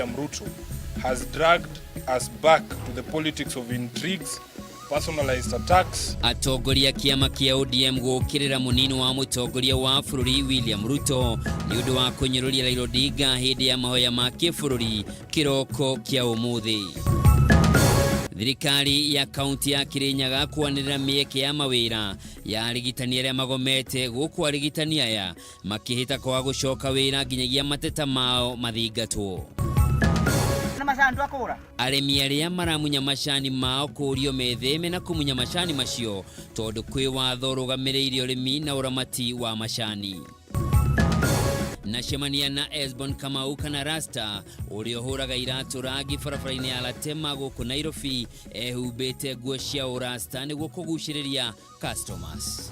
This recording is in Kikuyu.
William Ruto has dragged us back to the politics of intrigues, personalized attacks. Atongoria kĩama kĩa ODM gũkĩrĩra mũnini wa mũtongoria wa bũrũri William Ruto nĩ ũndũ wa kũnyũrũria Raila Odinga hĩndĩ ya mahoya ma kĩbũrũri kĩroko kĩa ũmũthĩ. Thirikari ya kaunti ya Kirinyaga kwanĩrĩra mĩeke ya mawĩra ya arigitani arĩa magomete gũkũ arigitani aya makĩhĩta kwaga gũcoka wĩra nginyagia mateta mao mathingatwo. Arĩmi arĩa maramunya macani mao kũũrio metheme na kũmunya macani macio tondũ kwĩ watho ũrũgamĩrĩire ũrĩmi na ũramati wa macani. Nacemania na Esbon Kamau kana Rasta ũrĩa ũhũraga iratũ rangi barabara-inĩ ya Latema gũkũ Nairobi ehumbĩte nguo cia ũrasta nĩguo kũgucĩrĩria customers.